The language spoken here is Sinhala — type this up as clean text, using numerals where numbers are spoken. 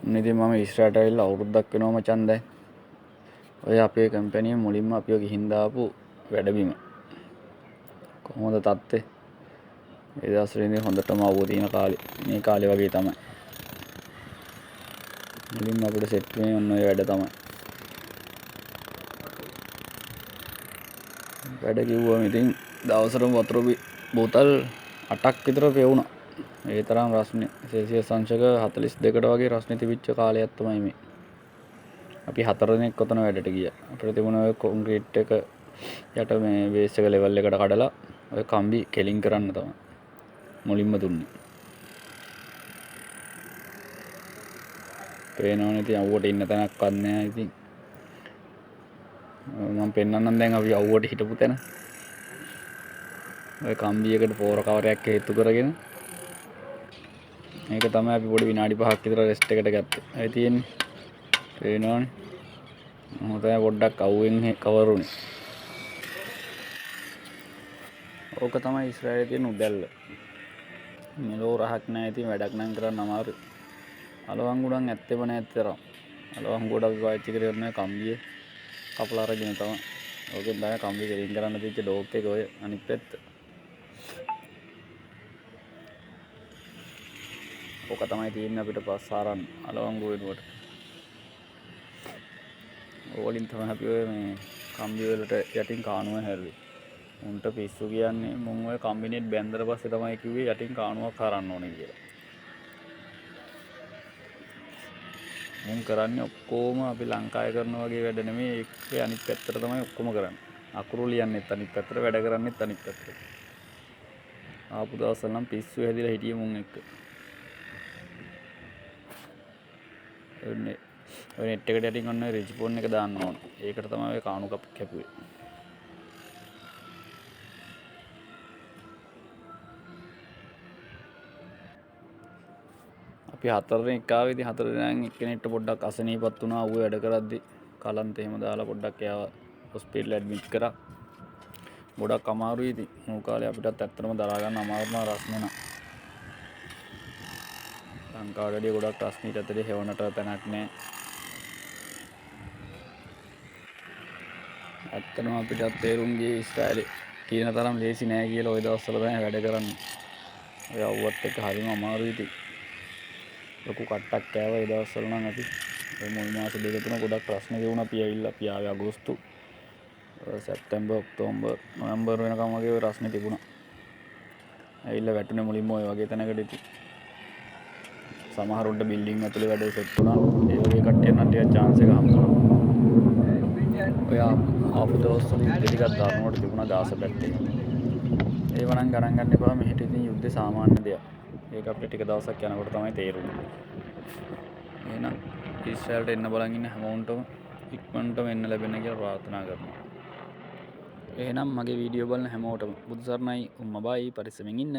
ඉතින් මම ඊශ්‍රායලට ඇවිල්ලා අවුරුද්දක් වෙනවා මචං දැන්. ඔය අපේ කම්පැනි මුලින්ම අපිව ගිහින් දාපු වැඩබිම. කොහොමද තත්ත්වය? ඒ දවස්වල ඉතින් හොඳටම අවුව තියෙන කාලේ. මේ කාලේ වගේ තමයි. මුලින්ම අපිට සෙට් වුණේ ඔන්න ඔය වැඩ තමයි. වැඩ කිව්වම ඉතින් දවසටම වතුර බෝතල් 8ක් විතර පෙවුණා. ඒ තරම් රස්නේ සෙල්සියස් අංශක 42කට වගේ රස්නේ තිබිච්ච කාලයක් තමයි මේ. අපි 4 දෙනෙක් ඔතන වැඩට ගියා. අපිට තිබුණ ඔය කොන්ක්‍රීට් එක යට මේ බේස් එක ලෙවල් එකට කඩලා ඔය කම්බි කෙලින් කරන්න තමයි මුලින්ම දුන්නේ. පේනවනේ ඉතින් අවුවට ඉන්න තැනක්වත් නෑ ඉතින්. මම පෙන්නන්නම් දැන් අපි අවුවට හිටපු තැන. ඔය කම්බියකට පෝර කවරයක් හේතු කරගෙන මේක තමයි අපි පොඩි විනාඩි 5ක් විතර රෙස්ට් එකට ගත්තේ. ඒ තියෙන්නේ. පේනවනේ. මොහොත තමයි පොඩ්ඩක් අවුවෙන් කවර් වුනේ. ඕක තමයි ඊශ්‍රායලයේ තියෙන උදැල්ල. මෙලෝ රහක් නෑ ඉතින් වැඩක් නම් කරන්න අමාරුයි. අලවංගු නම් ඇත්තෙම නෑ ඇත්තරම්. අලවංගුවට අපි පාවිච්චි කරන්නේ කම්බිය කපලා අරගෙන තමයි. ඕකෙන් තමයි කම්බි කෙලින් කරන්න තිබ්ච ඩෝක් එක ඔය අනිත් පැත්ත. ඕක තමයි තියෙන්නේ අපිට පස් හරන්න අලවංගු වෙනුවට. ඕවලින් තමයි අපි ඔය මේ කම්බි වලට යටින් කානුව හැරුවේ. උන්ට පිස්සු කියන්නේ මුන් ඔය කම්බි නෙට් බැන්දට පස්සේ තමයි කිව්වේ යටින් කානුවක් හරන්න ඕනේ කියලා. මුන් කරන්නේ ඔක්කොම අපි ලංකාවේ කරන වගේ වැඩ නෙමෙයි. ඒකේ අනිත් පැත්තට තමයි ඔක්කොම කරන්නේ. අකුරු ලියන්නෙත් අනිත් පැත්තට, වැඩ කරන්නෙත් අනිත් පැත්තට. ආපු දවස්වල නම් පිස්සු හැදිලා හිටියේ මුන් එක්ක. ඔය නෙට් එකට යටින් ඔන්න ඔය රිජිපෝන් එක දාන්න ඕන. ඒකට තමයි ඔය කාණු කැපුවේ. අපි 4 දෙනෙක් ආවේ. ඉතින් 4 දෙනාගෙන් එක්කෙනෙක්ට පොඩ්ඩක් අසනීපත් වුණා. ඌ වැඩ කරද්දි කලන්ත එහෙම දාලා පොඩ්ඩක් එයාව හොස්පිටල් ඇඩ්මිට් කරා. ගොඩක් අමාරුයි ඉතින්. මූ කාලේ අපිටත් ඇත්තටම දරා ගන්න අමාරු වුණා රස්නේ නම්. ලංකාවට වැඩිය ගොඩක් රස්නේ ඊට අතරේ හෙවණට තැනක් නෑ. ඇත්තටම අපිටත් තේරුම් ගියේ ඊශ්‍රායලේ කියන තරම් ලේසි නෑ කියලා ওই දවස්වල තමයි වැඩ කරන්නේ. ඔය අවුවත් එක්ක හරිම අමාරුයි ඉතින්. ලොකු කට්ටක් කෑවා ඒ දවස්වල නම් අපි. ඔය මුල් මාස දෙක තුන ගොඩක් ප්‍රශ්න තිබුණා. අපි ඇවිල්ලා අපි ආවේ අගෝස්තු, සැප්තැම්බර්, ඔක්තෝබර්, නොවැම්බර් වෙනකම් වගේ ඔය රස්නේ තිබුණා. ඇවිල්ලා වැටුනේ මුලින්ම ඔය වගේ තැනකට ඉතින්. සමහරුන්ට බිල්ඩින් ඇතුලේ වැඩ සෙට් වුණා. ඒ වගේ කට්ටිය නම් ටිකක් චාන්ස් එක හම්බ වුණා. ඔය ආපු දවස්වල යුද්ධ ටිකක් දරුණුවට තිබුණා ගාස පැත්තේ. ඒව නම් ගණන් ගන්න එපා. මෙහෙට ඉතින් යුද්ධ සාමාන්‍ය දෙයක්. ඒක අපිට ටික දවසක් යනකොට තමයි තේරුනේ. එහෙනම් ඊශ්‍රායලට එන්න බලන් ඉන්න හැමෝටම ඉක්මනටම එන්න ලැබෙන්න කියලා ප්‍රාර්ථනා කරනවා. එහෙනම් මගේ වීඩියෝ බලන හැමෝටම බුදු සරණයි, උම්මා බයි, පරිස්සමෙන් ඉන්න.